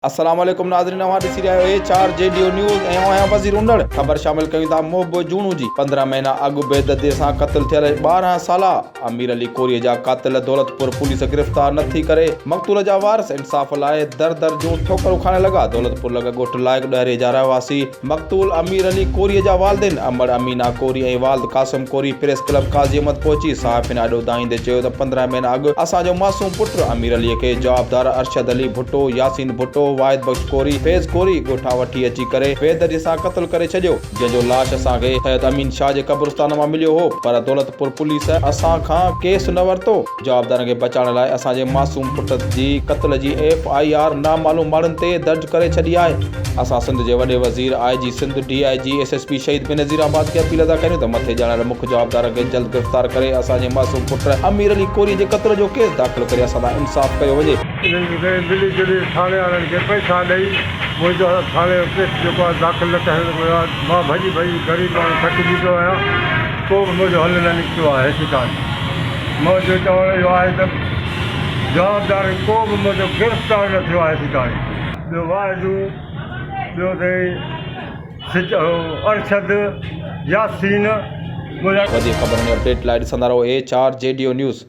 السلام عليڪم ناظرين اوهان ڏسي رهيا آهيو H R G D O news ۽ آئون آهيان وزير انڙ خبر شامل ڪيون ٿا محب جوڻو جي 15 مهينا اڳ بيدردي سان قتل ٿيل 12 سالا امير علي ڪوري جا قاتل دولتپور پوليس گرفتار نه ٿي ڪري مقتول جا وارث انصاف لاء در در جون ٺوڪرون کائڻ لڳا دولتپور لڳ ڳوٺ لائق ڏهري جا رهواسي مقتول امير علي ڪوري جا والدين امڙ امينا ڪوري ۽ والد قاسم ڪوري پريس ڪلب قاضي احمد پهچي صحافين آڏو دانهيندي چيو ته 15 مهينا اڳ اسان جو معصوم پٽ امير علي کي جوابدار ارشد علي ڀٽو، ياسين ڀٽو، واحد بخش ڪوري، فيض ڪوري ڳوٺان وٺي اچي ڪري بيدردي سان قتل ڪري ڇڏيو جنهن جو لاش اسان کي سيد امين شاهه جي قبرستان مان مليو هو پر دولتپور پوليس اسان کان ڪيس نه ورتو. جوابدارن کي بچائڻ لاء اسان جي معصوم پٽ جي قتل جي ايف I R نامعلوم ماڻهن تي درج ڪري ڇڏي آهي. اسان سنڌ جي وڏي وزير، I G Sindh, D I G, S S P Shaheed Benazirabad کي اپيل ادا ڪريون ته مٿي ڄاڻايل مک جوابدارن کي جلد گرفتار ڪري اسان جي معصوم پٽ امير علي ڪوري جي قتل جو ڪيس داخل ڪري اسان سان انصاف ڪيو وڃي. انهن کي ملي جلي ٿاڻي وارن کي پئسا ڏئي منهنجو ٿاڻي جو ڪيس جيڪو آهي داخل نه ڪرڻ ويو آهي مان ڀڄي ڀڄي غريب ماڻهو ٿڪجي پيو آهيان ڪو به منهنجو حل نه نڪتو آهي هيستائين. منهنجو چوڻ اهو آهي ته جوابدار ڪو به منهنجو گرفتار نه ٿيو آهي هيستائين. ٻيو واحدو، ٻيو اٿئي ارشد، ياسين، منهنجا. وڌيڪ خبرن ۽ اپڊيٽ لاء ڏسندا رهو H R G D O news.